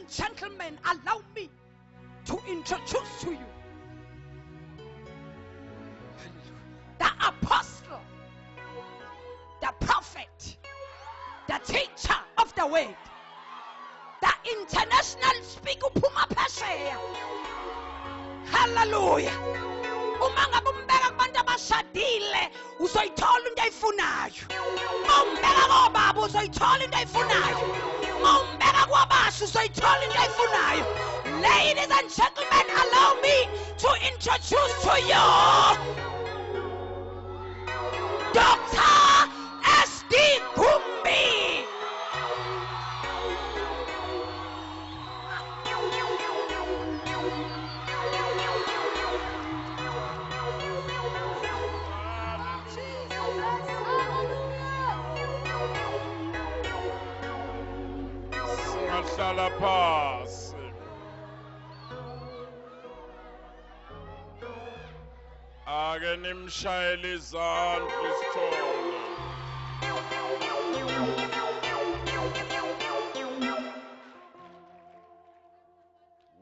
and gentlemen, allow me to introduce to you the apostle, the prophet, the teacher of the word, the international speaker uphuma phesheya. Hallelujah. Uma ngabe umbeka kubantu abashadile uzoyithola into ayifunayo. Uma umbeka kobaba uzoyithola into ayifunayo. Uma umbeka kwabasha uzoyithola into ayifunayo. Ladies and gentlemen, allow me to introduce to you Dr. S.D. Gumbi. Singahlala phasi. Ake nimshayele izandla isithole.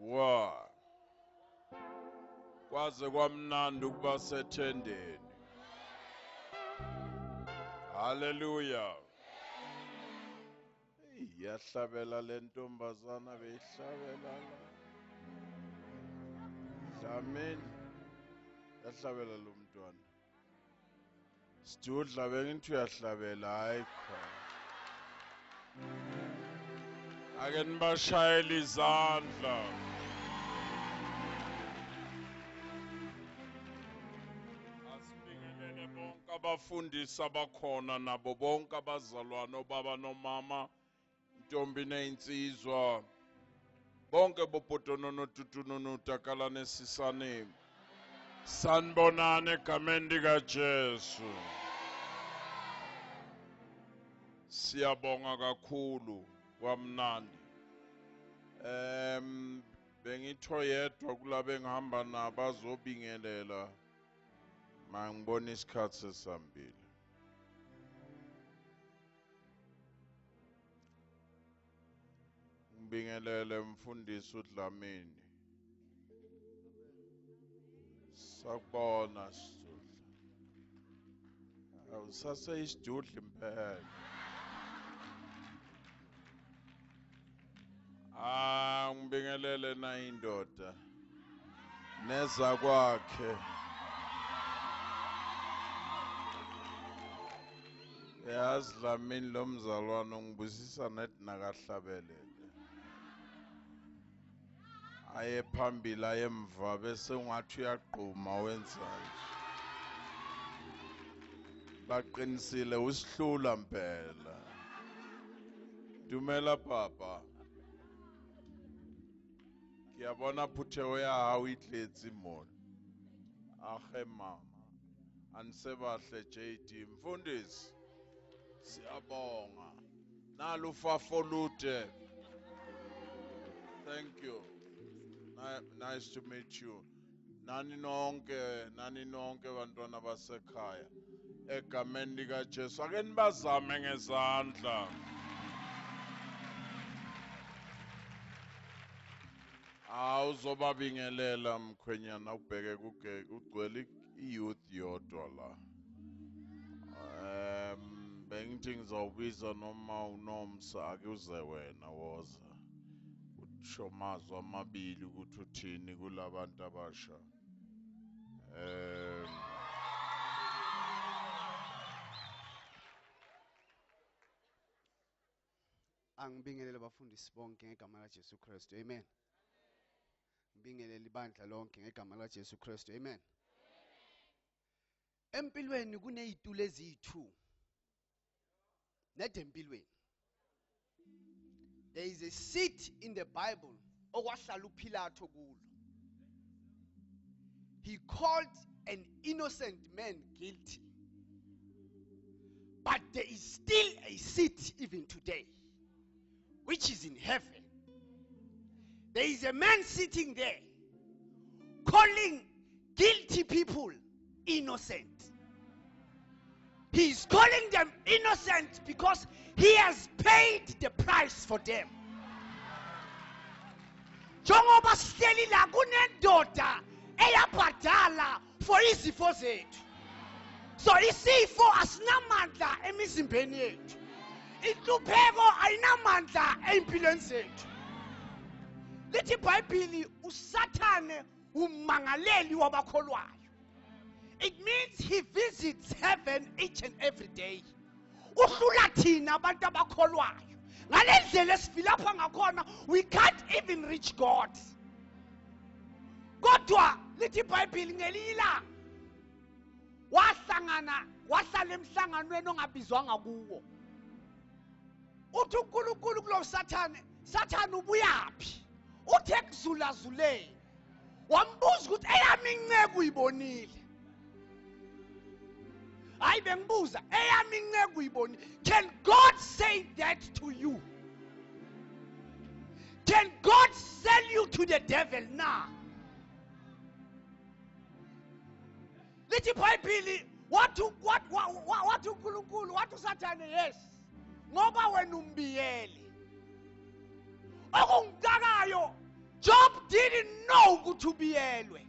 Wa. Kwaze kwamnandi ukuba sethendeni. Hallelujah. Iyahlabela le ntombazana beyihlabela la. Dlamini. Yahlabela lo mntwana. Sidudla bengithi uyahlabela hayi khona. Ake nibashayele izandla. Asibingelele bonke abafundisi abakhona nabo bonke abazalwane obaba nomama, intombi nezinsizwa, bonke bopotonono tutunono takalane sisane. Sanibonani egameni likaJesu. Siyabonga kakhulu kwamnandi. Bengitho yedwa kulabo engihamba nabo bazobingelela. Mangibona isikhathi sesihambile. Ngibingelele mfundisi uDlamini. Sakubona sidudla. Awusase isidudla impela. Ah, ngibingelele na indoda. Neza kwakhe. Yazi Dlamini lo mzalwane ungibusisa nethi nakahlabelele. Aye phambili aye emva bese ungathi uyagquma wenza nje. Baqinisile usihlula mpela. Dumela papa. Ngiyabona phuthego ya hao e tletse mona. Age mama. Anisebahle JD mfundisi. Siyabonga. Nalu fafo lude. Thank you. Nice to meet you. Nani nonke bantwana basekhaya. Egameni likaJesu. Ake nibazame ngezandla. Awuzobabingelela mkhwenyana ubheke kugcwele i-youth yodwa la. Bengithi ngizawubiza noma uNomsa ake uze wena woza. Usho amazwi amabili ukuthi uthini kulabantu abasha. Angibingelele abafundisi bonke ngegama laJesu Kristu. Amen. Ngibingelele ibandla lonke ngegama laJesu Kristu. Amen. Empilweni kunezitulo eziyi2. Nedempilweni. There is a seat in the Bible okwahlala uPilato kulo. He called an innocent man guilty. But there is still a seat even today, which is in heaven. There is a man sitting there calling guilty people innocent. He is calling them innocent because he has paid the price for them. Njengoba sihleli la kunendoda eyabhadala for izifo zethu. So isifo asinamandla emizimbeni yethu. Inhlupheko ayinamandla empilweni zethu. Lithi iBhayibheli uSathane ummangaleli wabakholwayo. It means he visits heaven each and every day. Uhlula thina abantu abakholwayo. Ngale ndlela esifilapha ngakhona, we can't even reach God. Kodwa lithi iBhayibheli ngelinye ilanga wahlangana wahlala emhlanganweni ongabizwanga kuwo. Uthi uNkulunkulu kulo Sathane, Sathane ubuyaphi? Uthe ekuzulazuleni. Wambuza ukuthi eyami inceku uyibonile. Hayi bengibuza eyami inceku uyibonile. Can God say that to you? Can God sell you to the devil now? Lithi iBhayibheli wathi wathi uNkulunkulu wathi uSathane yes ngoba wena umbiyele. Okungicakayo, Job didn't know ukuthi ubiyelwe.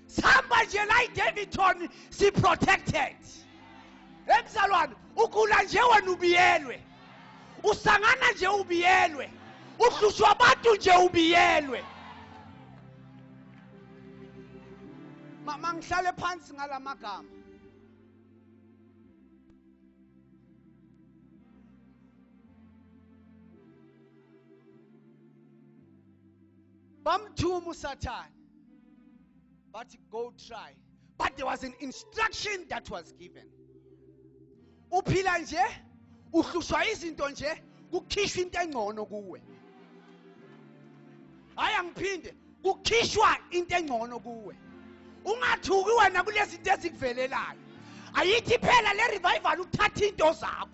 Sihamba nje la iDaveyton si protected. Emzalwane ugula nje wena ubiyelwe. Usangana nje ubiyelwe. Uhlushwa abantu nje ubiyelwe. Mangihlale phansi ngalamagama. Bamthuma uSathane. But go try. But there was an instruction that was given. Uphila nje, uhlushwa izinto nje, kukhishwa into engcono kuwe. Hayi angiphinde, kukhishwa into engcono kuwe. Ungathuki wena kulezi zinto ezikuvelelayo. Ayithi phela le revival uthatha into zakho.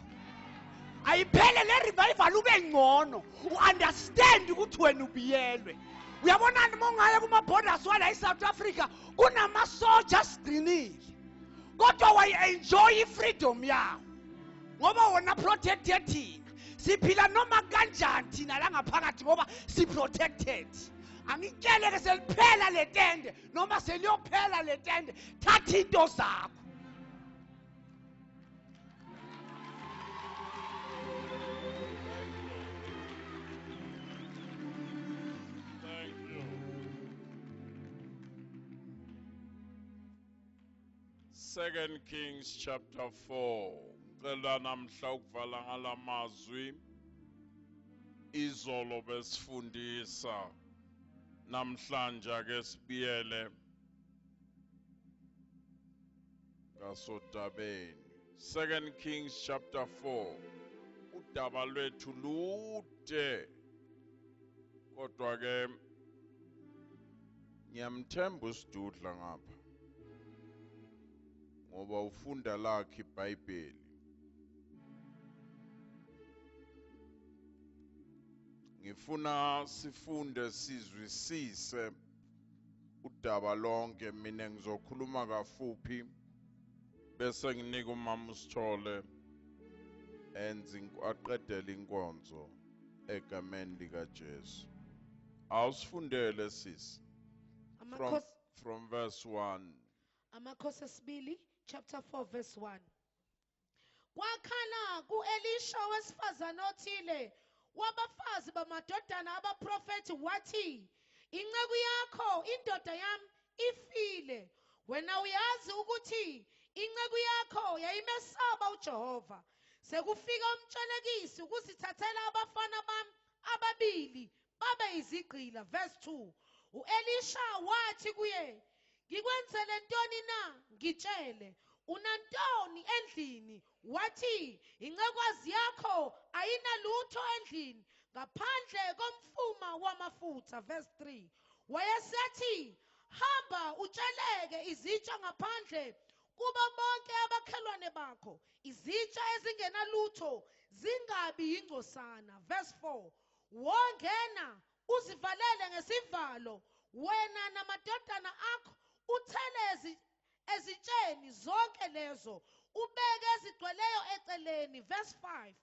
Ayiphele le revival ube ngcono. U-understand ukuthi wena ubiyelwe. Uyabonani uma ungaya kuma-borders wala e-South Africa kunamasoja asigcinile. Kodwa wayi-enjoy i-freedom yawo. Ngoba wona protected thina. Siphila noma kanjani thina la ngaphakathi ngoba si-protected. Angitshele ke seliphela le tende noma seliyophela le tende, thatha into zakho. Thank you. Second Kings chapter 4. Ngicela namhla ukuvala ngalamazwi. Izolo besifundisa. Namhlanje ake sibiyele ngasodabeni. Second Kings chapter 4. Udaba lwethu lude. Kodwa ke ngiyamthemba uSidudla ngapha. Ngoba ufunda lakhe iBhayibheli. Ngifuna sifunde sizwisise udaba lonke. Mina ngizokhuluma kafuphi bese nginika umama uSithole enze aqedele inkonzo egameni lika Jesu. Awusifundele sisi from verse 1. Amakhosi esibili chapter 4 verse 1. Kwakhala kuElisha wesifazane othile wabafazi bamadodana abaprofethi wathi, inceku yakho indoda yami ifile. Wena uyazi ukuthi inceku yakho yayimesaba uJehova. Sekufika umtshelekisi ukusithathela abafana bami ababili babe izigqila. Verse 2. uElisha wathi kuye, ngikwenzele ntoni na? Ngitshele, unantoni endlini? Wathi, incekwazi yakho ayinalutho endlini ngaphandle komfuma wamafutha. Verse 3. Wayesethi, hamba utsheleke izitsha ngaphandle kubo bonke abakhelwane bakho, izitsha ezingenalutho zingabi yingcosana. Verse 4. Wongena uzivalele ngesivalo wena namadodana akho, uthele ezitsheni zonke lezo, ubeke ezigcweleyo eceleni. Verse 5.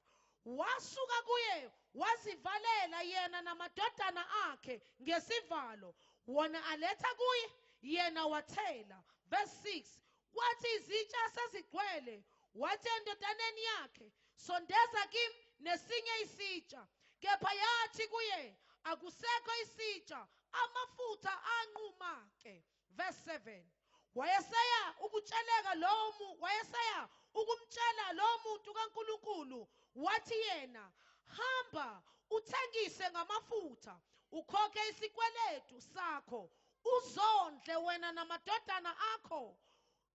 Wasuka kuye wazivalela yena namadodana akhe ngesivalo, wona aletha kuye, yena wathela. Verse 6, kwathi izitsha sezigcwele, wathi endodaneni yakhe, sondeza kimi nesinye isitsha. Kepha yathi kuye, akusekho isitsha, amafutha anquma ke. Verse 7, wayeseya ukutsheleka lowo wayeseya ukumtshela lowo muntu kaNkulunkulu, wathi yena, hamba uthengise ngamafutha, ukhokhe isikweletu sakho, uzondle wena namadodana akho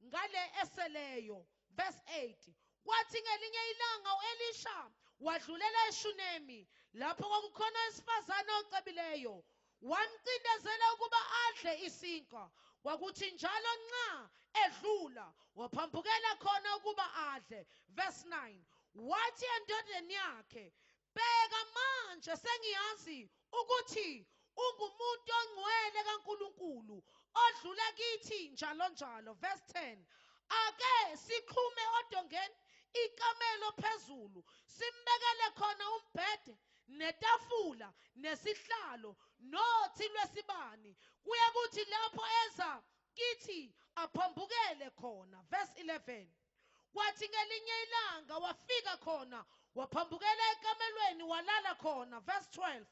ngale eseleyo. Verse 8, kwathi ngelinye ilanga uElisha wadlulela eShunemi, lapho kwakukhona owesifazane ocebileyo, wamcindezela ukuba adle isinkwa. Kwakuthi njalo nxa edlula waphambukela khona ukuba adle. Verse 9, wathi endodeni yakhe, bheka manje sengiyazi ukuthi ungumuntu ongcwele kaNkulunkulu odlula kithi njalo njalo. Verse 10, ake sixhume odongeni ikamelo phezulu, simbekele khona umbhede netafula nesihlalo nothi lwesibani, kuye kuthi lapho eza kithi aphambukele khona. Verse 11, kwathi ngelinye ilanga wafika khona, waphambukela ekamelweni walala khona. Verse 12,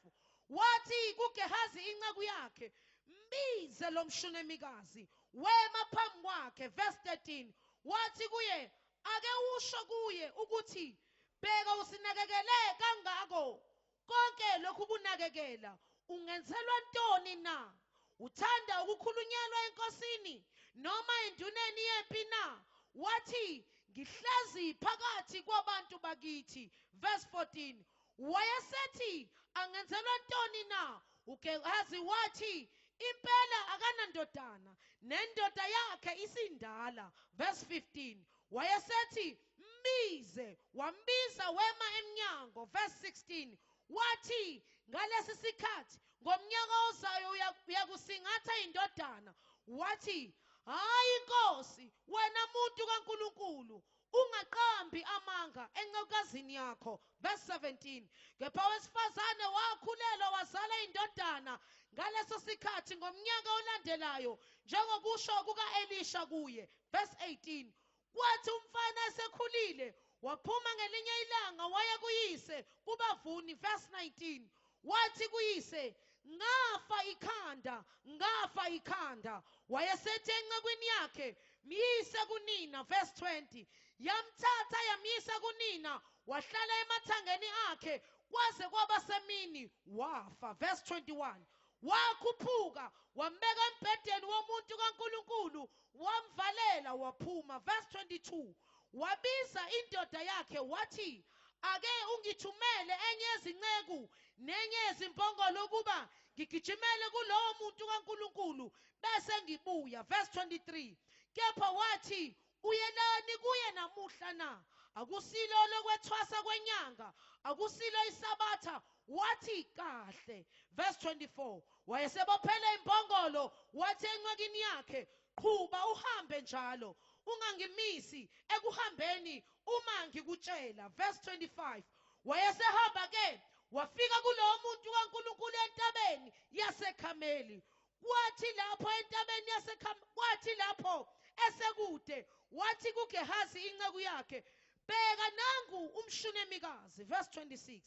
wathi kuGehazi inceku yakhe, mbize lo mshunemikazi. Wema phambi kwakhe. Verse 13, wathi kuye, ake usho kuye ukuthi, bheka usinakekele kangako konke lokhu kunakekela, ungenzelwa ntoni na? Uthanda ukukhulunyelwa enkosini noma enduneni yempi na? Wathi, ngihlezi phakathi kwabantu bakithi. Verse 14, wayesethi, angenzelwa ntoni na? uGehazi wathi, impela akanandodana, nendoda yakhe isindala. Verse 15, wayesethi, mbize. Wambiza wema emnyango. Verse 16, wathi, ngalesi sikhathi ngomnyaka ozayo uyakusingatha indodana. Wathi, hayi inkosi, wena muntu kaNkulunkulu, ungaqambi amanga encekazini yakho. Verse 17, kepha wesifazane wakhulelwa wazala indodana ngaleso sikhathi ngomnyaka olandelayo, njengokusho kukaElisha kuye. Verse 18, kwathi umfana esekhulile waphuma ngelinye ilanga waya kuyise kubavuni. Verse 19, wathi kuyise, ngafa ikhanda, ngafa ikhanda. Wayesethi encekwini yakhe, myise kunina. Verse 20, yamthatha yamyisa kunina, wahlala emathangeni akhe kwaze kwaba semini, wafa. Verse 21, wakhuphuka wambeka embhedeni womuntu kaNkulunkulu, wamvalela waphuma. Verse 22, wabiza indoda yakhe wathi, ake ungithumele enye yezinceku nenye yezimpongolo ukuba ngigijimele kulowo muntu kaNkulunkulu bese ngibuya. Verse 23, kepha wathi, uyelani kuye namuhla na? Akusilo lokwethwasa kwenyanga, akusilo isabatha. Wathi kahle. Verse 24, wayesebophele impongolo, wathi encekini yakhe, qhuba uhambe njalo, ungangimisi ekuhambeni uma ngikutshela. Verse 25, wayesehamba ke wafika kulowo muntu kaNkulunkulu entabeni yaseKhameli. Kwathi lapho entabeni yaseKhameli, kwathi lapho esekude, wathi kuGehazi inceku yakhe, bheka nangu umshunemikazi. Verse 26,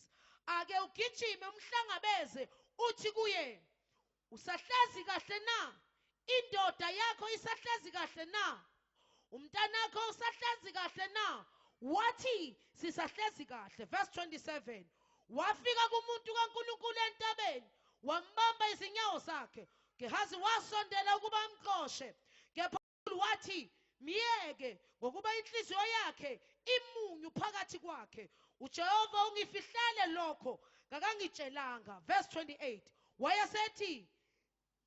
ake ugijime umhlangabeze, uthi kuye, usahlezi kahle na? Indoda yakho isahlezi kahle na? Umntanakho usahlezi kahle na? Wathi, sisahlezi kahle. Verse 27, wafika kumuntu kaNkulunkulu entabeni, wambamba izinyawo zakhe. Gehazi wasondela ukuba amxoshe, kepha wathi, miyeke, ngokuba inhliziyo yakhe imunyu phakathi kwakhe. uJehova ungifihlele lokho, kakangitshelanga. Verse 28, wayesethi,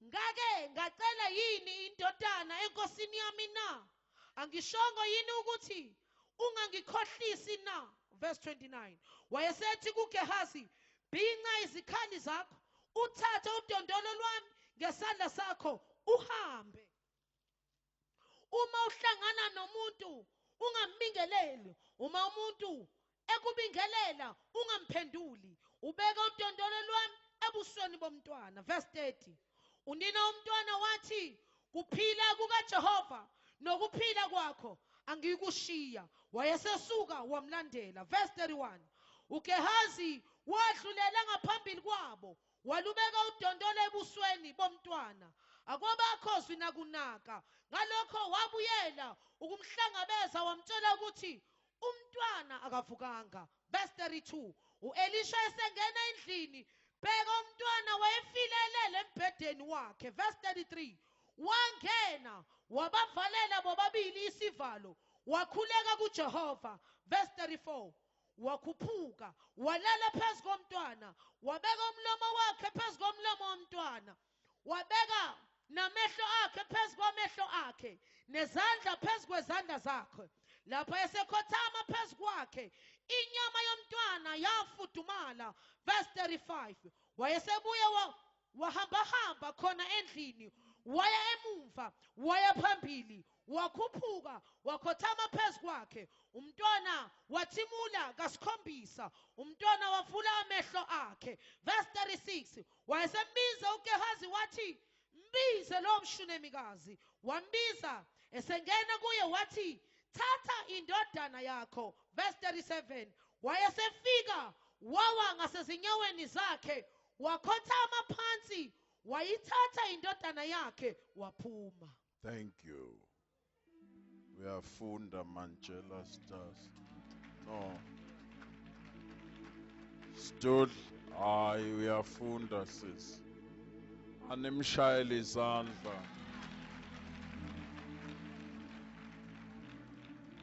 ngake ngacela yini indodana enkosini yami na? Angishongo yini ukuthi ungangikhohlisi na? Verse 29, wayesethi kuGehazi, bhinca izikhali zakho, uthathe udondolo lwami ngesandla sakho, uhambe. Uma uhlangana nomuntu ungambingeleli, uma umuntu ekubingelela ungamphenduli, ubeke udondolo lwami ebusweni bomntwana. Verse 30. Unina umntwana wathi, kuphila kukaJehova nokuphila kwakho angikushiya. Wayesesuka wamlandela. Verse 31. uGehazi wadlulela ngaphambili kwabo, walubeka udondolo ebusweni bomntwana. Akwabakho zwi nakunaka. Ngalokho wabuyela ukumhlangabeza, wamtshela ukuthi umntwana akavukanga. Verse 32. uElisha esengena endlini, bheka umntwana wayefilelele embhedeni wakhe. Verse 33. Wangena wabavalela bobabili isivalo, wakhuleka kuJehova. Verse 34. Wakhuphuka walala phezu komntwana, wabeka umlomo wakhe phezu komlomo womntwana, wabeka namehlo akhe phezu kwamehlo akhe, nezandla phezu kwezandla zakhe. Lapho esekhothama phezu kwakhe, inyama yomntwana yafudumala. Verse 35. Wayesebuye wahambahamba khona endlini, waya emuva, waya phambili, wakhuphuka wakhothama phezu kwakhe. Umntwana wathimula kasikhombisa, umntwana wavula amehlo akhe. Verse 36. Wayesembiza uGehazi wathi, mbize lo mshunemikazi. Wambiza, esengena kuye wathi, thatha indodana yakho. Verse 37. Wayesefika wawa ngasezinyaweni zakhe, wakhothama phansi, wayithatha indodana yakhe waphuma. Thank you. Uyafunda Manchela Stars. No. Stood. Hayi, uyafunda sis. Animshayele izandla.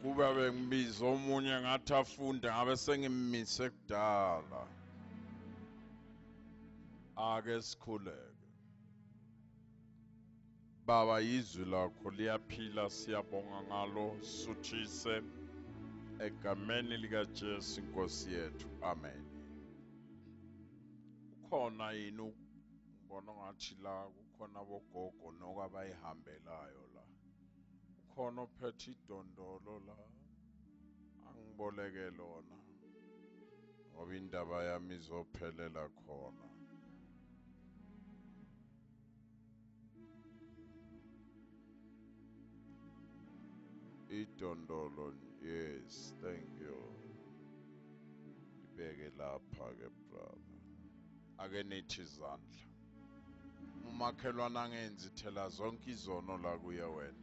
Kuba bengibiza omunye ngathi afunde ngabe sengimmise kudala. Ake sikhuleke. Baba, izwi lakho liyaphila, siyabonga ngalo, suthise egameni likaJesu inkosi yethu. Amen. Ukhona yini ngibona ngathi la kukhona abogogo noko abayihambelayo la. Ukhona ophethe idondolo la, angiboleke lona ngoba indaba yami izophelela khona. Idondolo, yes, thank you. Ibeke lapha ke brother. Ake nithi izandla. Umakhelwane angenzi thela zonke izono la kuye wena.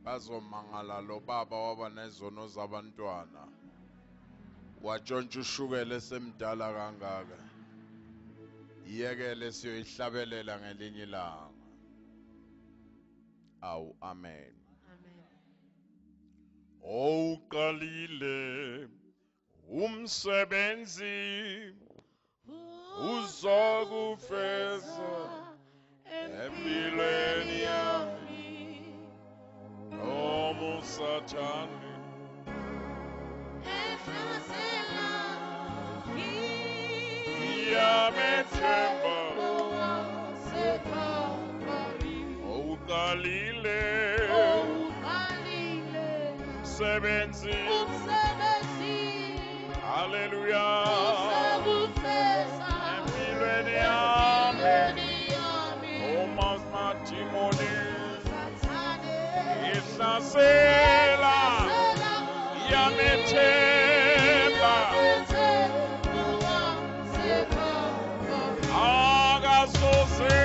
Bazomangala lo baba waba nezono zabantwana. Watshontsha ushukela esemdala kangaka. Iyekele siyoyihlabelela ngelinye ilanga. Awu, amen. Amen. Owuqalile umsebenzi uzokufeza empilweni yami, noma uSathane ngiyamethemba. Owuqalile umsebenzi, haleluya, empilweni yami, uma madimoni ihlasela, ngiyamethemba. Akasoze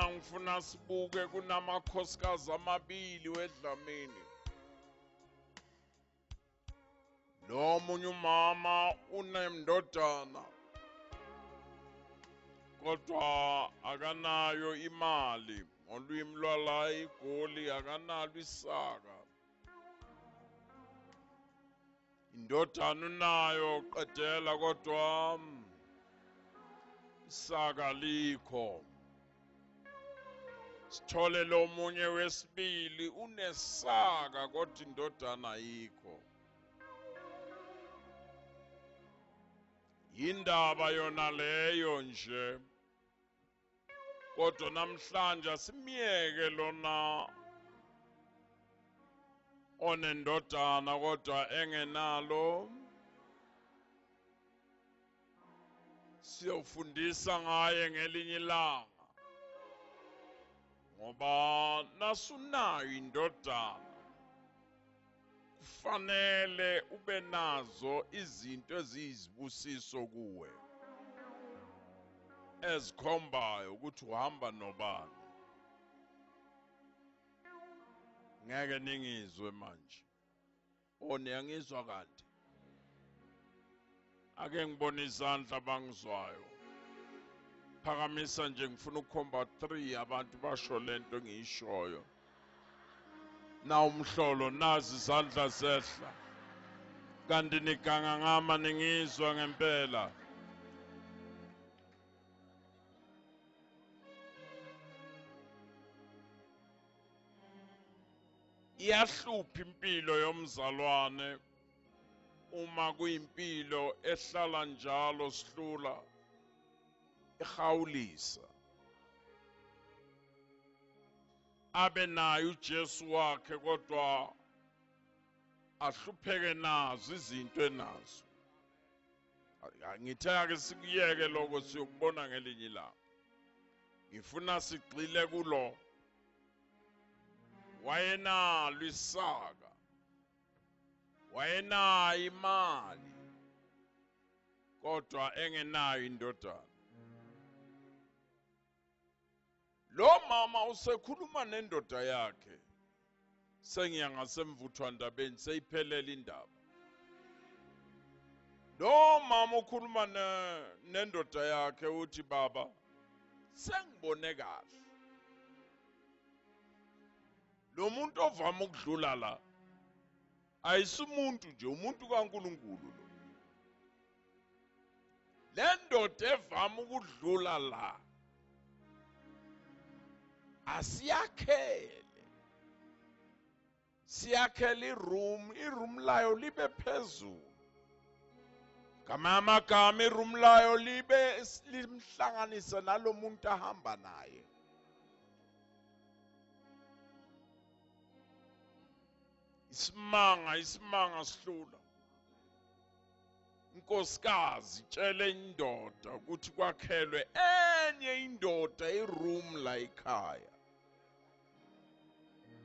ngifuna sibuke kunamakhosikazi amabili weDlamini. Lo omunye umama unemndodana kodwa akanayo imali, ngolwimi lwala iGoli akanalo isaka. Indodana unayo qedela kodwa isaka likho. Sithole lo munye wesibili unesaka kodwa indodana ayikho. Indaba yona leyo nje, kodwa namhlanje simyeke lona onendodana kodwa engenalo. Siyofundisa ngaye ngelinye ilanga, ngoba nasunayo indodana kufanele ube nazo izinto eziyizibusiso kuwe ezikhombayo ukuthi uhamba nobani. Ngeke ningizwe manje. O, niyangizwa kanti? Ake ngibone izandla bangizwayo. Phakamisa nje, ngifuna ukukhomba 3 abantu basho lento engiyishoyo. Na umhlolo, nazi izandla zehla. Kanti niganga ngama ningizwa ngempela. Iyahlupha impilo yomzalwane uma kuyimpilo ehlala njalo sihlula ihawulisa. Abe naye uJesu wakhe kodwa ahlupheke nazo izinto enazo. Ngithe ake sikuyeke lokho, siyokubona ngelinye ilanga. Ngifuna sigxile kulo wayenalo isaka, wayenayo imali kodwa engenayo indodana. Lo mama usekhuluma nendoda yakhe, sengiya ngasemvuthwandabeni, seyiphelele indaba. Lo mama ukhuluma nendoda yakhe uthi, baba sengibone kahle, lo muntu ovama ukudlula la ayisumuntu nje, umuntu kaNkulunkulu lo. Le ndoda evama ukudlula la asiyakhele, siyakhele iroom, iroom layo libe phezulu. Ngamagama iroom layo libe limhlanganise nalomuntu ahamba naye. Isimanga, isimanga sihlula. Inkosikazi itshele indoda ukuthi kwakhelwe enye indoda iroom la ekhaya.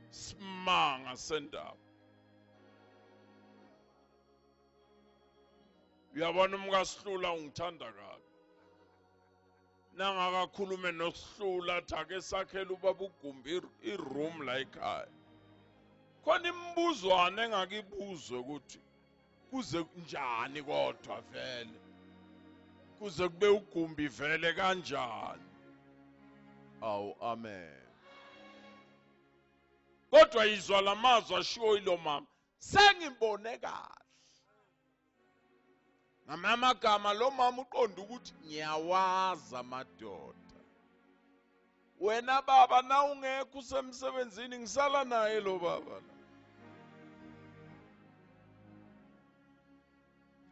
Simanga sendaba. Uyabona umkaSihlula ungithanda kabi. Nangakakhulume noSihlula athi ake sakhele ubaba ugumbi iroom la ekhaya. Khona imibuzwana engakibuzwe ukuthi kuze njani kodwa vele, kuze kube ugumbi vele kanjani. Awu, amen. Kodwa izwa lamazwi ashiwo yilo mama, sengibone kahle. Ngamagama lo mama uqonda ukuthi ngiyawazi amadoda. Wena baba na ungekho usemsebenzini, ngisala naye lo baba la.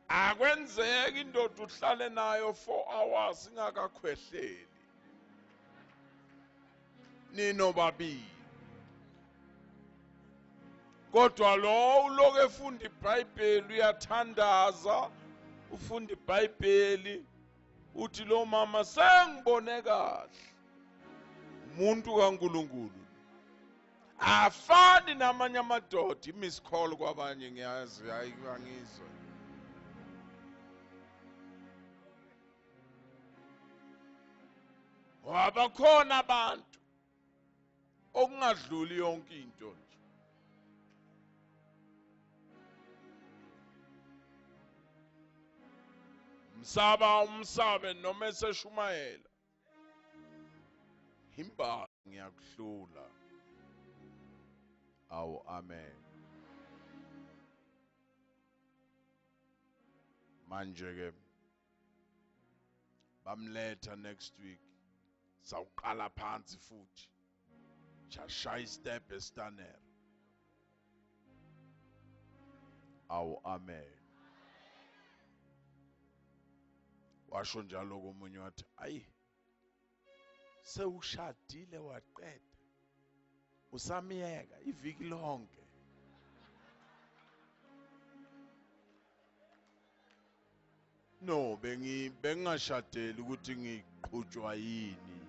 Akwenzeki indoda uhlale nayo 4 hours ingakakhwehleli. Nino babili. Kodwa lo uloku efunda iBhayibheli, uyathandaza, ufunda iBhayibheli, uthi lo mama sengibone kahle, umuntu kaNkulunkulu. Afani namanye amadoda, imiss call kwabanye ngiyazi, hayi angizwa. Wabakhona abantu okungadluli yonke into nje. Msaba umsabe noma eseshumayela. Himba ngiyakuhlula. Awu amen. Manje ke bamletha next week. Sawuqala phansi futhi. Shashaya istep estanera. Awu amen. Washo njalo komunye wathi ayi sewushadile waqeda usamiyeka iviki lonke. No, bengingashadeli ukuthi ngiqhutshwa yini.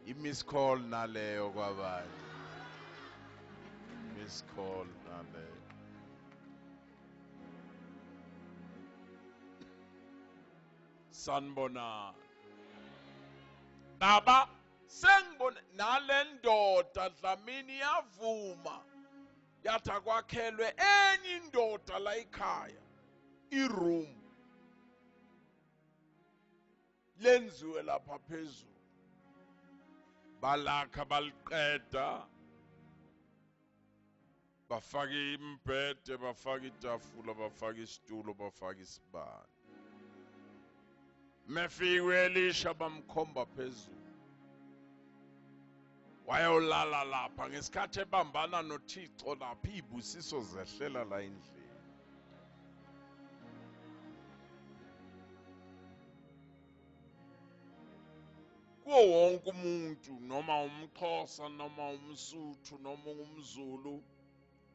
I-miss call naleyo kwabanye. Miss call naleyo. Sanibonani. Baba sengibone nalendoda Dlamini yavuma. Yathi akwakhelwe enye indoda la ekhaya. I-room lenziwe lapha phezulu. Balakha baliqeda. Bafaka imbhede, bafaka itafula, bafaka isitulo, bafaka isibani. Mefika uElisha bamkhomba phezulu. Wayolala lapha ngesikhathi ebambana noThixo lapha izibusiso zehlela la endlini. Kuwo wonke umuntu noma umXhosa noma umSuthu noma umZulu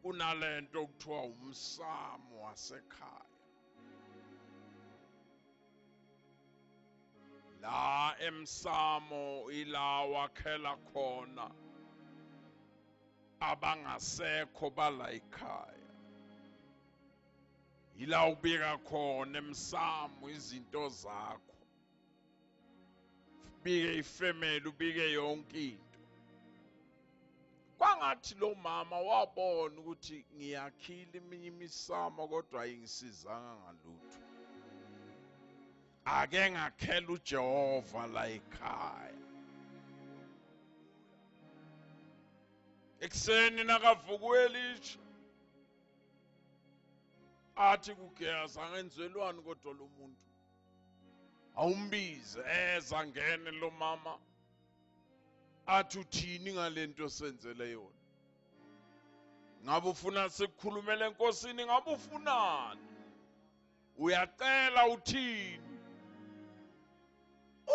kunalento okuthiwa umsamo wasekhaya. La emsamo ila wakhela khona abangasekho bala ekhaya. Ila ubika khona emsamo izinto zakho. Ubike ifamily, ubike yonke into. Kwangathi lo mama wabona ukuthi ngiyakhila eminye imisamo kodwa ayingisizanga ngalutho. Ake ngakhela uJehova la ekhaya. Ekuseni nakavuka uElisha athi kuGehazi angenzelwani kodwa lo muntu. Awumbize eza ngene lo mama. Athi uthini ngalento senzele yona? Ngabe ufuna sikukhulumele enkosini, ngabe ufunani? Uyacela uthini?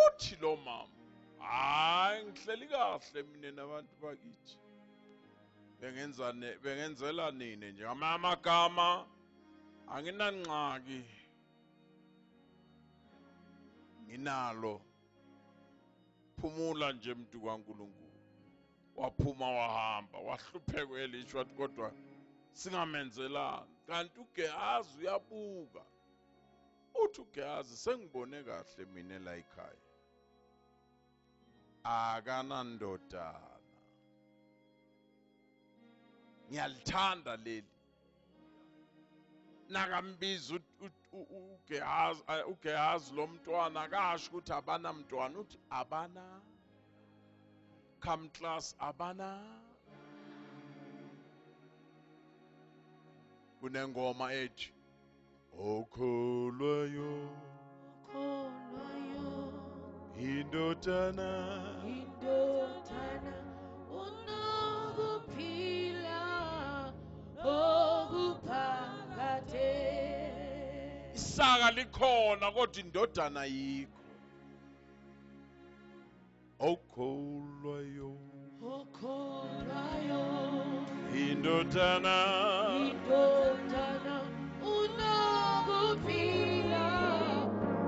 Uthi lo mama, hayi ngihleli kahle mina nabantu bakithi. Bengenzela nini nje amagama anginangxaki. Nginalo. Phumula nje mntu kaNkulunkulu. Waphuma wahamba, wahlupheka uElisha wathi kodwa singamenzelani. Kanti uGehazi uyabuka. Uthi uGehazi sengibone kahle mina la ekhaya. Akanandodana. Ngiyalithanda leli. Nakambiza uGehazi lo mntwana akasho ukuthi abanamntwana, uthi abana. Come class abana. Kunengoma ethi okholwayo Okholwayo indodana indodana unokuphila okuphakade. Isaka likhona kodwa indodana ayikho. Okholwayo Okholwayo indodana indodana unokuphila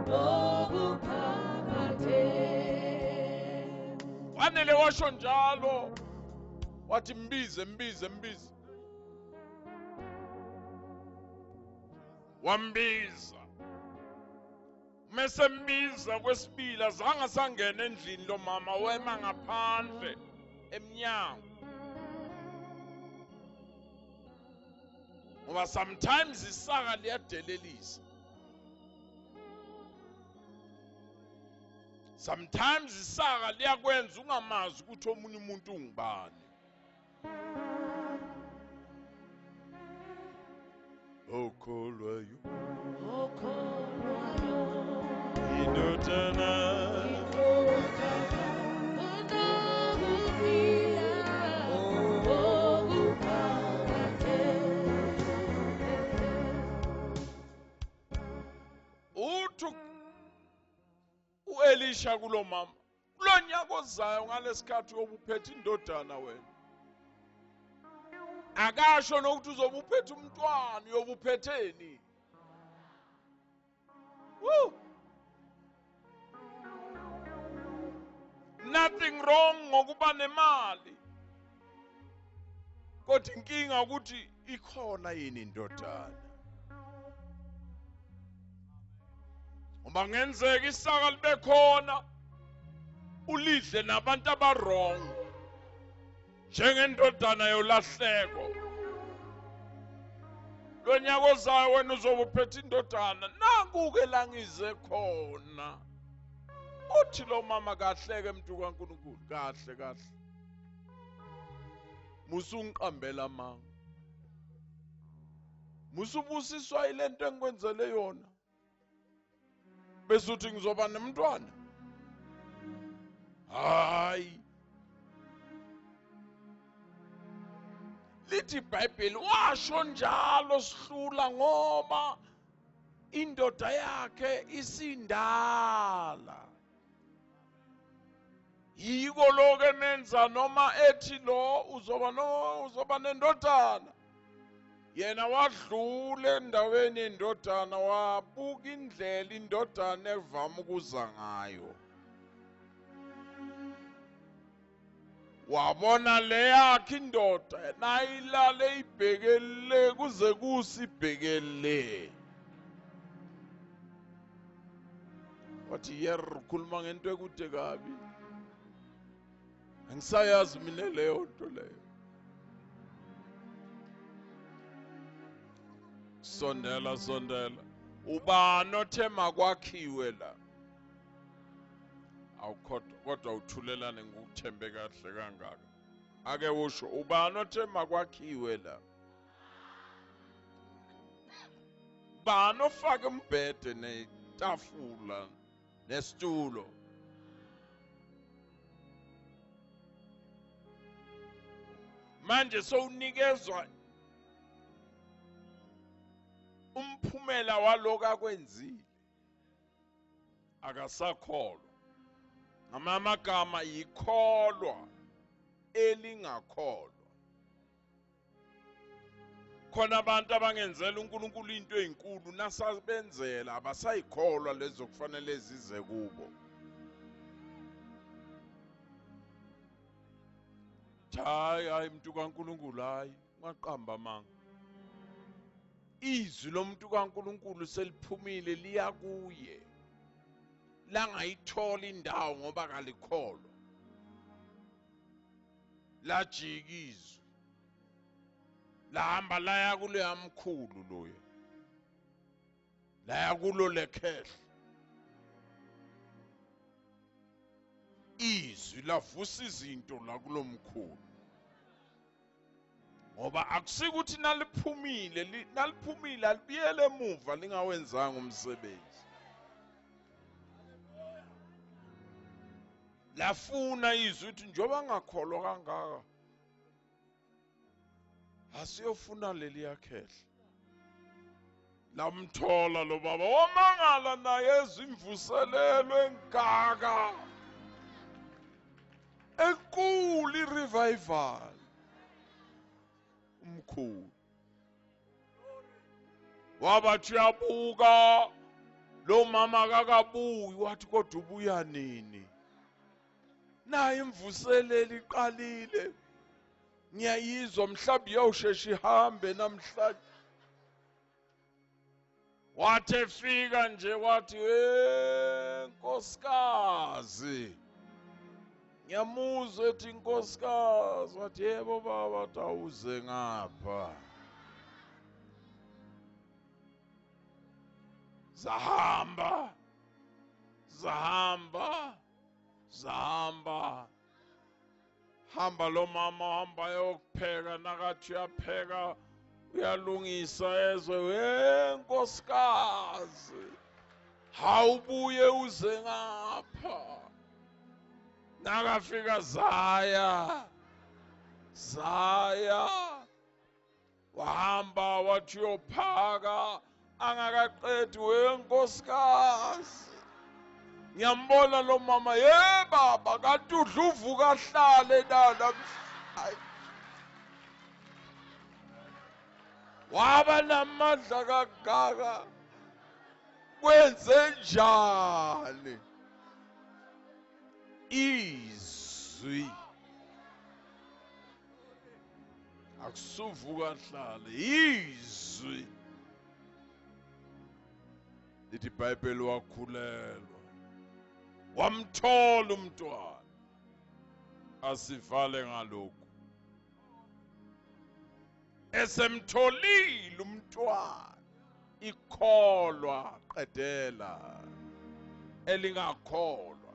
okuphakade. Kwanele washo njalo wathi mbize mbize mbize. Wambiza. Mesembiza kwesibili azange sangena endlini lo mama, wema ngaphandle emnyango. Ngoba sometimes isaka liyadelelisa. Sometimes isaka liyakwenza ungamazi ukuthi omunye umuntu ungubani. Okholwayo, Okholwayo, indodana, unakuphila okuphakade. Uthi uElisha kulo mama, kulonyaka ozayo ngalesikhathi uyobe uphethe indodana wena. Akasho nokuthi uzobe uphethe umntwana, uyobe uphetheni. Woo! Nothing wrong ngokuba nemali, kodwa inkinga ukuthi ikhona yini indodana. Uma kungenzeka isaka libe khona, ulidle nabantu abarong, njengendodana yolahleko. Lo nyaka ozayo wena uzobe uphethe indodana. Nanku-ke la ngize khona. Uthi lo mama, kahle-ke mntu kaNkulunkulu, kahle kahle, musungiqambela amanga, musubusiswa yile nto engikwenzele yona, bese uthi ngizoba nemntwana. Hayi, lithi iBhayibheli washo njalo sihlula, ngoba indoda yakhe isindala. Yiko lokho emenza noma ethi lo uzoba no uzoba nendodana. Yena wadlula endaweni yendodana, wabuka indlela indodana evama ukuza ngayo. Wabona leyakhe indoda nayilale ibhekele kuze kusibhekele. Wathi yer, khuluma ngento ekude kabi. Angisayazi mina leyo nto leyo. Sondela, sondela. Ubani othe makwakhiwe la? Awukhodwa, kodwa uthulelane ngokuthembe kahle kangaka. Ake usho, ubani othe makwakhiwe la? Ubani ofake umbhede netafula nesitulo? Manje sowunikezwa umphumela waloko akwenzile. Akasakholwa. Ngamanye amagama yikholwa elingakholwa. Khona abantu abangenzela uNkulunkulu into ezinkulu, nasabenzela abasayikholwa lezo kufanele zize kubo. Hayi, hayi mntu kaNkulunkulu, hayi, ungaqamba amanga. Izwi lomuntu kaNkulunkulu seliphumile liya kuye. Langayithola indawo ngoba kalikholwa. Lajika izwi. Lahamba laya kuloya mkhulu loya. Laya kulo lekhehla. Izwi lavusa izinto la kulomkhulu. Ngoba akusikuthi naliphumile, naliphumile alibuyele emuva lingawenzanga umsebenzi. Lafuna izwi ukuthi njengoba ngakholwa kangaka, asiyofuna leli yakhehla. Lamthola lo baba, wamangala naye ezwa imvuselelo engaka, enkulu i-revival. Umkhulu wabathi uyabuka lo mama akakabuyi, wathi kodwa ubuya nini? Nayi imvuselelo iqalile, ngiyayizwa, mhlawumbe iyawushesha ihambe namhlanje. Wathi efika nje wathi, nkosikazi, ngiyamuzwa ethi nkosikazi. Wathi yebo baba, wathi awuze ngapha. Zahamba, zahamba. Zahamba. Hamba lo mama hamba ayokupheka nakathi uyapheka uyalungisa ezwe we nkosikazi. Hawubuye uze ngapha. Nakafika zaya. Zaya. Wahamba wathi uyophaka angakaqedi we nkosikazi. Ngiyambona lo mama ye baba kanti udla uvuka ahlale nana. Waba namandla kangaka kwenze njani? Izwi akusuvuka ahlale izwi lithi iBhayibheli wakhulelwa wamthola umntwana. Asivale ngalokhu. Esemtholile umntwana ikholwa qedela elingakholwa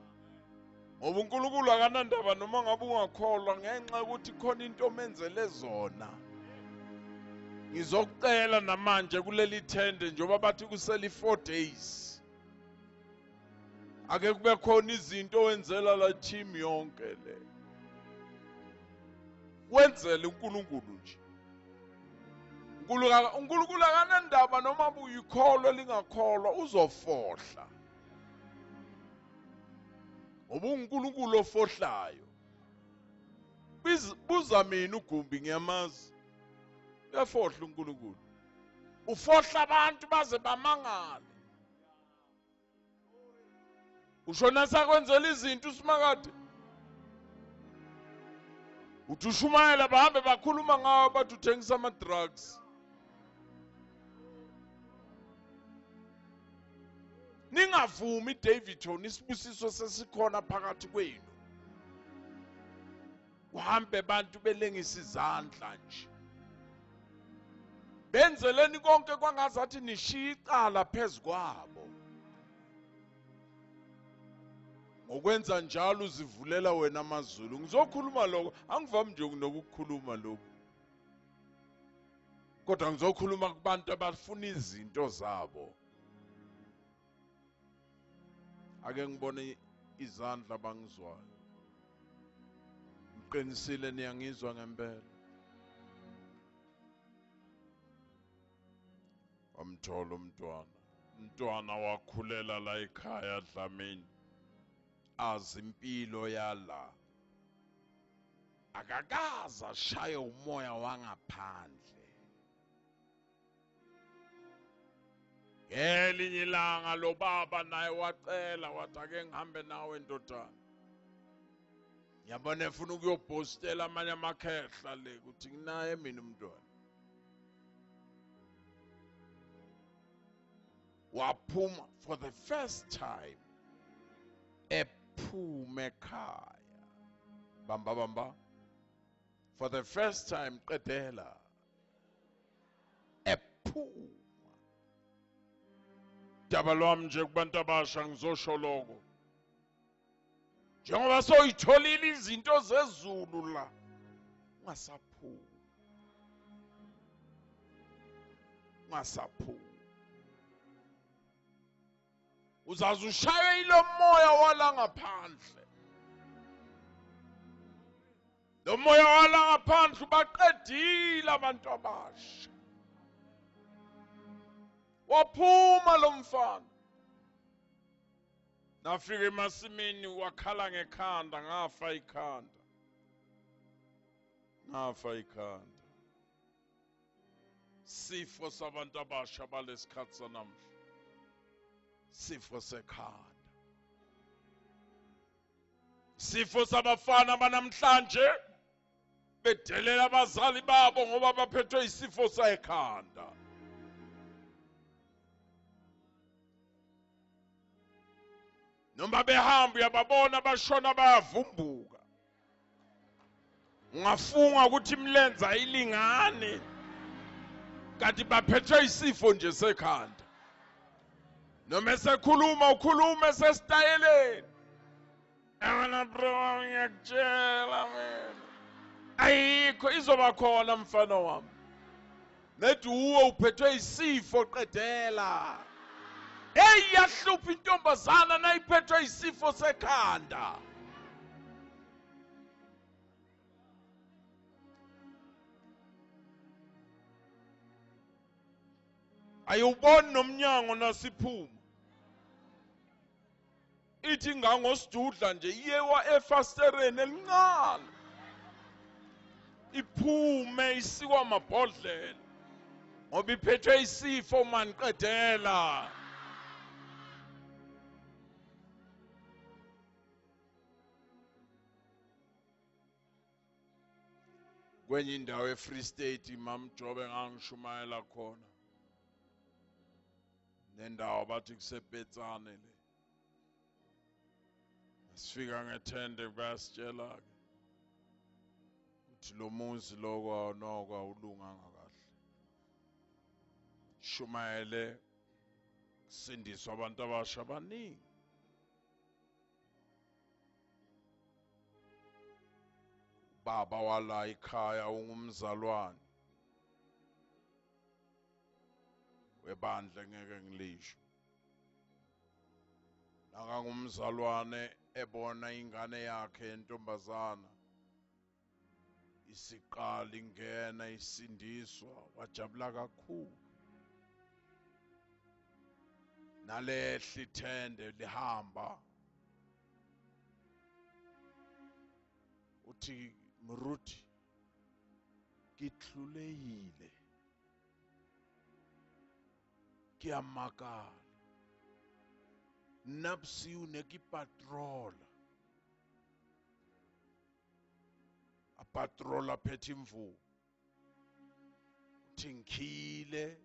ngoba uNkulunkulu akanandaba noma ngabe ungakholwa ngenxa yokuthi khona into omenzele zona. Ngizokucela namanje kuleli thende njengoba bathi kuseli 4 days ake kube khona izinto owenzela la team yonke le wenzele uNkulunkulu nje. uNkulunkulu akanandaba noma uyikholwa lingakholwa uzofohla ngoba uNkulunkulu ofohlayo. Buza mina uGumbi ngiyamazi uyafohla uNkulunkulu. Ufohla abantu baze bamangale. Ushona sakwenzela izinto usimakade. Uthi ushumayela bahambe bakhuluma ngawo bathi uthengisa ama drugs. Ningavumi Davidton isibusiso sesikhona phakathi kwenu. Uhambe bantu belengisa izandla nje. Benzeleni konke kwangazathi nishiya icala phezukwabo. Ngokwenza njalo uzivulela wena amazulu. Ngizokhuluma lokho, angivami nje nokukhuluma lokho. Kodwa ngizokhuluma kubantu abafuna izinto zabo. Ake ngibone izandla bangizwayo. Ngiqinisile niyangizwa ngempela. Wamthola umntwana. Umntwana wakhulela la ekhaya Dlamini. Azi impilo yala. Akakaze ashaye umoya wangaphandle. Ngelinye ilanga lo baba naye wacela wathi ake ngihambe nawe ndodana. Ngiyabona efuna ukuyobhostela amanye amakhehla le ukuthi nginaye mina umntwana. Waphuma for the first time ephuma ekhaya. Bamba bamba. For the first time qedela. Ephuma. Daba lwami nje kubantu abasha ngizosho lokho. Njengoba soyitholile izinto zezulu la ungasaphumi. Ungasaphumi. Uzaze ushaywe ilo moya wala ngaphandle. Lo moya wala ngaphandle ubaqedile abantu abasha. Waphuma lo mfana. Nafika emasimini wakhala ngekhanda ngafa ikhanda. Ngafa ikhanda. Sifo sabantu abasha balesikhathi sanamhla. Sifo sekhanda. Sifo sabafana banamhlanje bedelela abazali babo ngoba baphethwe isifo sekhanda. Noma behamba uyababona bashona bayavumbuka. Ungafunga ukuthi imilenze ayilingani kanti baphethwe isifo nje sekhanda. Noma esekhuluma ukhuluma esesitayeleni. Mina bro, ngiyakutshela mina. Ayikho izoba khona mfana wami. Nethi uwe uphethwe isifo qedela. Hey, yahlupha intombazana nayiphethwe isifo sekhanda. Ayuboni nomnyango nasiphuma. Ithi ngangosidudla nje iyewa efastereni elincane. Iphume isikwa amabhodlela. Ngoba iphethwe isifo maniqedela. Kwenye indawo eFree State Mamjobe ngangishumayela khona. Nendawo bathi kusepetsane le. Sifika ngethende bayasitshela ke ukuthi lo muzi lokho noko awulunganga kahle. Shumayele kusindiswa abantu abasha abaningi. Baba wala ekhaya ungumzalwane webandla ngeke ngilisho. Nakangumzalwane ebona ingane yakhe yentombazana isiqala ingena isindiswa, wajabula kakhulu. Nalehli ithende lihamba. Uthi Mruti, ke hlolehile, ke a makala. Nna bosiu ne ke patrola. A patrola phethe imvubu. Uthi ngikhile,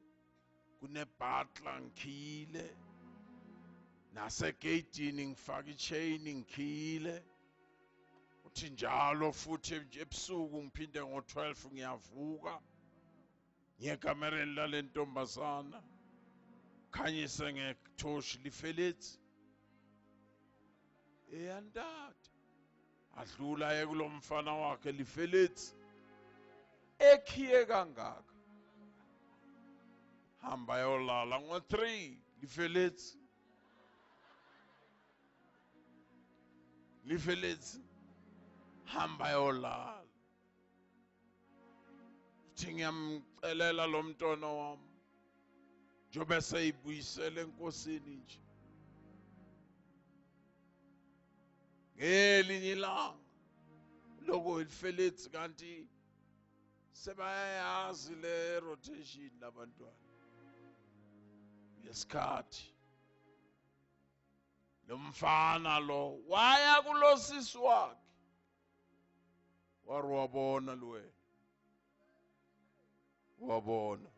kunebhatla ngikhile. Nasegeyidini ngifaka ichain ngikhile. Uthi njalo futhi ebusuku ngiphinde ngo-12 ngiyavuka. Ngiye ekamereni lale ntombazana. Khanyise ngethoshi lifelethi. Eyantata. Adlula aye kulo mfana wakhe lifelethi. Ekhiye kangaka. Hamba yolala ngo-3 lifelethi. Lifelethi. Hamba yolala. Uthi ngiyamcelela lo mntwana wami. Njengoba seyibuyisele enkosini nje. Ngelinye ilanga loko ilifelethi kanti sebayayazi le rotation labantwana. Ngesikhathi lo mfana lo waya kulosisi wakhe. Wari wabona lwe. Wabona.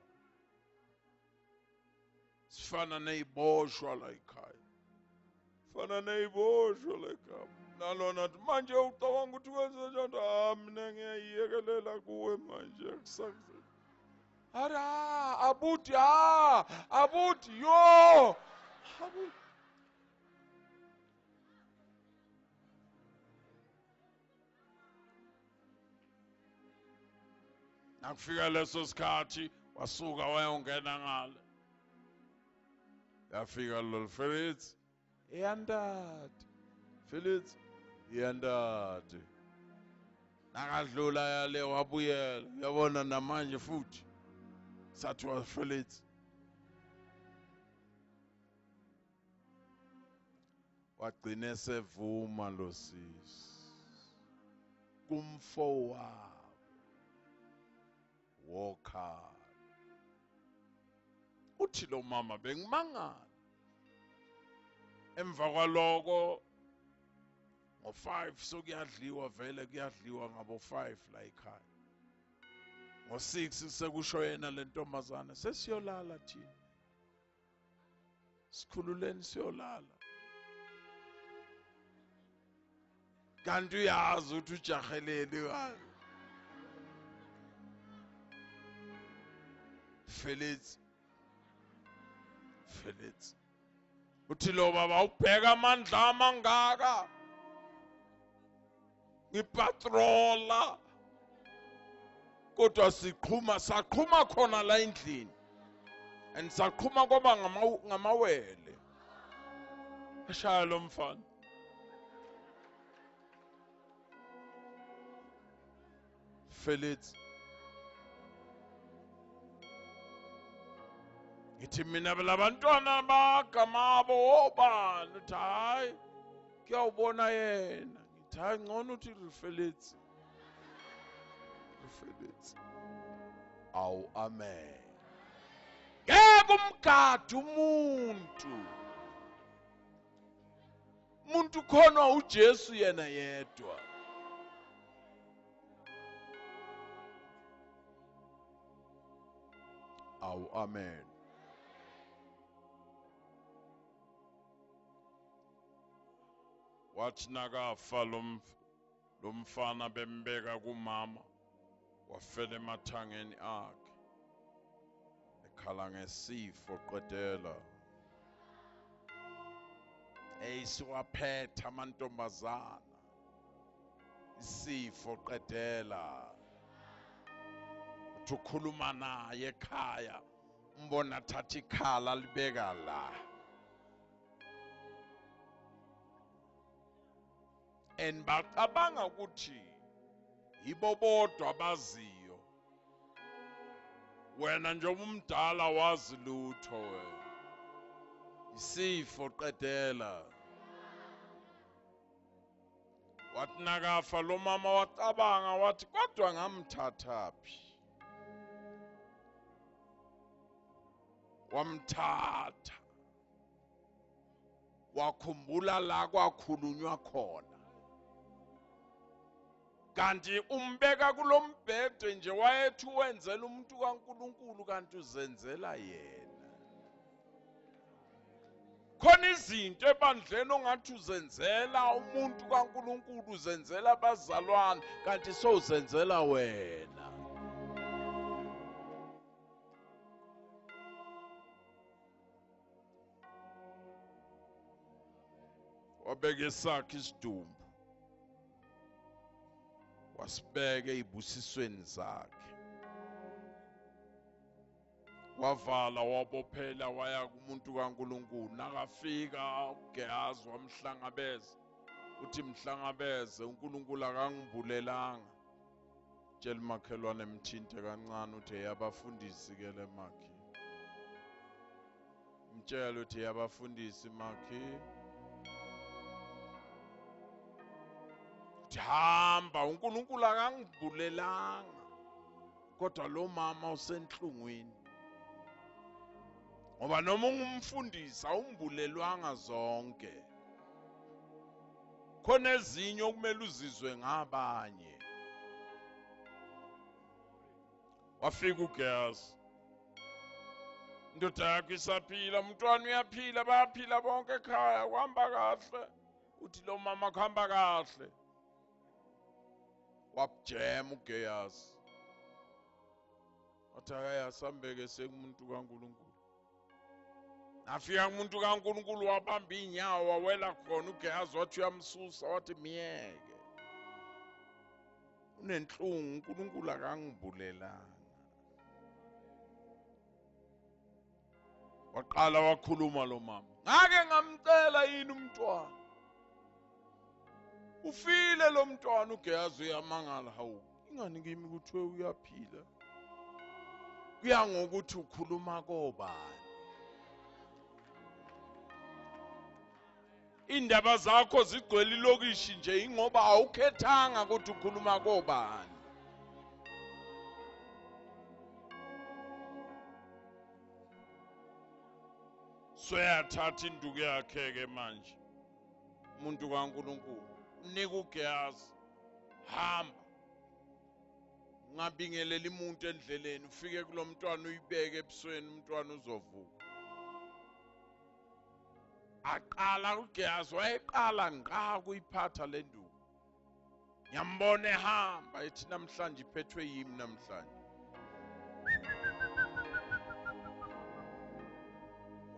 Sifana neyiboshwa la ekhaya. Fana neyiboshwa la ekhaya. Nalona athi manje ucabanga ukuthi kwenze njani? Ah, mina ngiyayiyekelela kuwe manje kusasa. Ara, abuti, ah, abuti, yo. Abuti. Nakufika leso sikhathi wasuka wayongena ngale. Yafika lo Felix, iyandati. Felix, iyandati. Nakadlula yale wabuyela, uyabona namanje futhi. Sathiwa Felix. Wagcine sevuma lo sisi. Kumfowabo. Wokhala. Uthi lo mama bengimangala. Emva kwaloko ngo-5 sokuyadliwa vele kuyadliwa ngabo 5 la ekhaya. Ngo-6 sekusho yena le ntombazana sesiyolala thina. Sikhululeni siyolala. Kanti uyazi ukuthi ujahelele kabi. Felix. Felix. Uthi lo baba ubheka amandla amangaka. Ngipatrola. Kodwa siqhuma, saqhuma khona la endlini. And saqhuma kwaba ngamawele. Ashaya lo mfana. Felix. Ngithi mina labantwana bagamabo obani uthi hayi kuyawubona yena. Ngithi hayi ngcono uthi Felix. Felix. Awu amen. Ngeke umgade umuntu. Umuntu khona uJesu yena yedwa. Awu amen. Wathi nakafa lomfana bembeka kumama, wafela emathangeni akhe ekhala ngesifo qedela. Eyisiwaphetha amantombazana isifo qedela. Uthi ukhuluma naye ekhaya umbona thatha ikhala libeka la. And bacabanga ukuthi yibo bodwa abaziyo. Wena njengoba umdala wazi lutho wena. Isifo qedela. Wathi nakafa lo mama wacabanga wathi kodwa ngamthathaphi. Wamthatha. Wakhumbula la kwakhulunywa khona. Kanti umbeka kulombhede nje wayethi wenzela umuntu kaNkuluNkulu kanti uzenzela yena. Khona izinto ebandleni ongathi uzenzela umuntu kaNkuluNkulu, uzenzela abazalwane, kanti sowuzenzela wena. Wabeka esakhe isidumbu, wasibeka ey'busisweni zakhe, wavala wabophela waya kumuntu kaNkuluNkulu. Nakafika uGehazi wamhlangabeza, uthi mhlangabeze, uNkulunkulu akangibulelanga. Tshela umakhelwane emthinte kancane uthi eyabafundisi ke le makhi. Mtshele uthi eyabafundisi makhi. Hamba, uNkulunkulu akangibulelanga. Kodwa lo mama usenhlungwini. Ngoba noma ungumfundisi awumbulelwanga zonke. Khona ezinye okumele uzizwe ngabanye. Wafika uGehazi. Indoda yakho isaphila, umntwana uyaphila, bayaphila bonke ekhaya, kuhamba kahle. Uthi lo mama kuhamba kahle. Wabujema uGehazi. Wathi akayasambeke sekumuntu kaNkuluNkulu. Nafika umuntu kaNkuluNkulu wabamba inyawo wawela khona. uGehazi wathi uyamsusa, wathi miyeke. Unenhlungu, uNkulunkulu akangibulelanga. Waqala wakhuluma lo mama. Ngake ngamcela yini umntwana? Ufile lo mntwana. uGehazi uyamangala, hawu, ingani kimi kuthiwe uyaphila? Kuya ngokuthi ukhuluma kobani. Indaba zakho zigcwele ilokishi nje ingoba awukhethanga ukuthi ukhuluma kobani. Soyathatha induku yakhe ke manje umuntu kaNkuluNkulu, unika uGehazi, hamba ungabingeleli umuntu endleleni, ufike kulomntwana uyibeke ebusweni, umntwana uzovuka. Aqala uGehazi, wayeqala ngqa kuyiphatha le nduku. Ngiyambona ehamba ethi namhlanje iphethwe yimi namhlanje.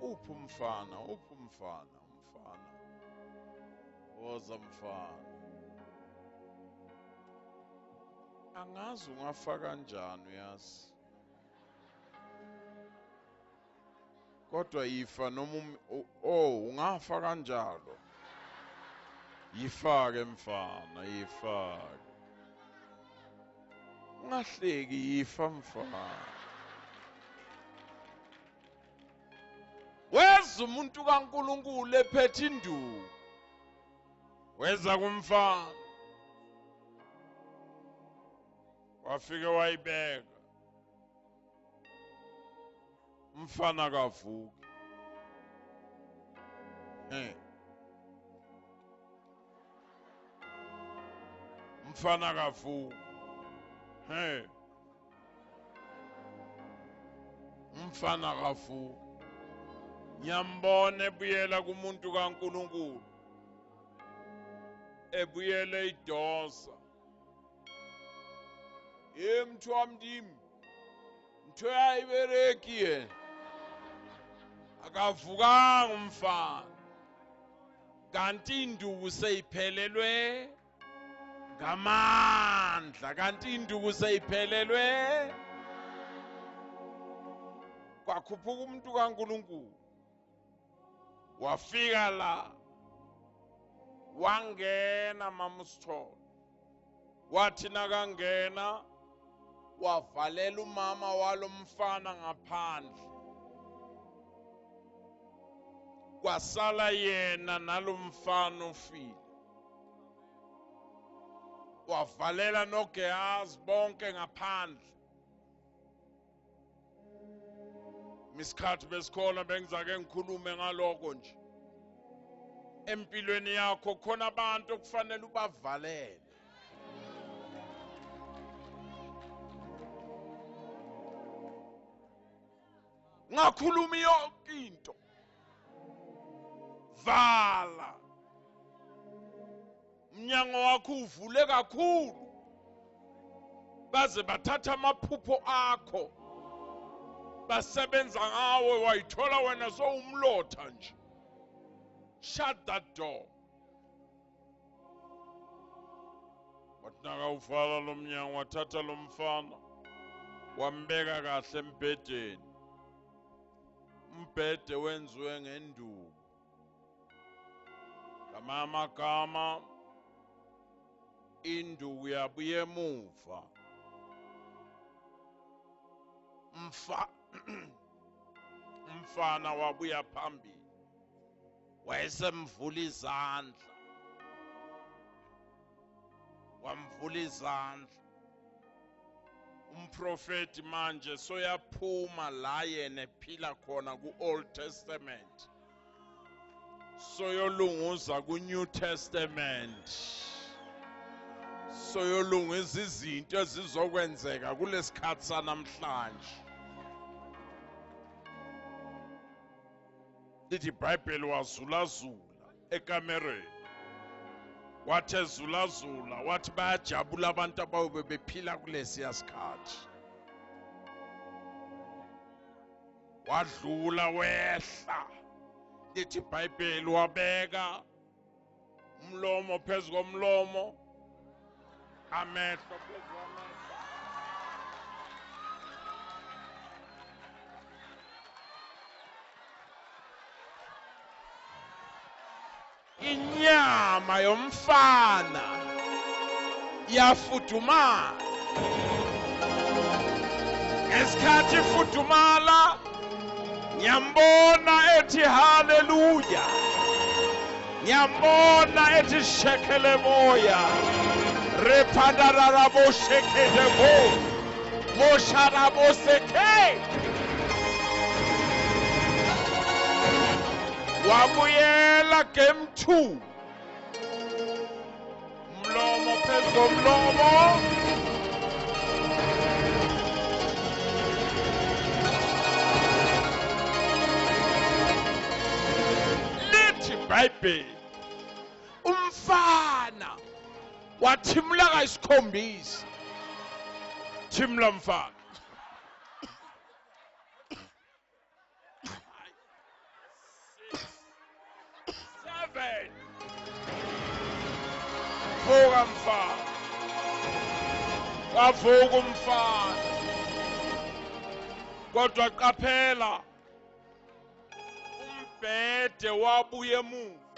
Uphi umfana? Uphi umfana? Umfana. Woza mfana. Angazi ungafa kanjani uyazi. Kodwa yifa noma ungafa kanjalo. Yifake mfana, yifake. Ungahleki, yifa mfana. Weza umuntu kaNkulunkulu ephethe induku. Weza kumfana. Wafike wayibeka. Umfana kavuki. Umfana kavuki. Umfana kavuki. Ngiyambona ebuyela kumuntu kaNkulunkulu. Ebuyele idosa. Ye mthu wamndimi. Mthu yayibereki yena. Akavukanga umfana. Kanti induku seyiphelelwe ngamandla. Kanti induku seyiphelelwe. Kwakhuphuka umuntu kaNkulunkulu. Wafika la. Wangena mama uSithole. Wathi nakangena wavalela umama walomfana ngaphandle. Kwasala yena nalomfana ofile. Wavalela noGehazi bonke ngaphandle. Misikhathi besikhona bengizake ngikhulume ngaloko nje. Empilweni yakho khona abantu okufanele ubavalele. Ngakhuluma yonke into. Vala. Umnyango wakho uvule kakhulu. Baze bathatha amaphupho akho. Basebenza ngawe wayithola wena sowumlotha nje. Shut that door. Wathi nakawuvala lo mnyango wathatha lo mfana wambeka kahle embhedeni. Umbhede wenziwe ngenduku. Ngamagama induku yabuye emuva. Umfana wabuya phambili. Wayesemvula izandla. Wamvula izandla. Umprofeti manje soyaphuma la yena ephila khona ku-Old Testament. Soyolunguza ku-New Testament. Soyolungisa izinto ezizokwenzeka kulesikhathi sanamhlanje. Lithi iBhayibheli wazulazula ekamereni. Wathi ezulazula wathi bayajabula abantu abayobe bephila kulesiya sikhathi. Wadlula wehla. Lithi iBhayibheli wabeka umlomo phezu komlomo, amehlo phezu kwamehlo. Inyama yomfana yafudumala. Ngesikhathi ifudumala ngiyambona ethi haleluya. Ngiyambona ethi shekele moya. Repandarabo shekelebo. Mosharabo seke. Wabuyela game 2. Mlomo phezu komlomo. Lithi iBhayibheli umfana wathimula kayisikhombisa. Thimula mfana. 7. Vuka mfana. Wavuka umfana. Kodwa qaphela, umbhede wabuya emuva.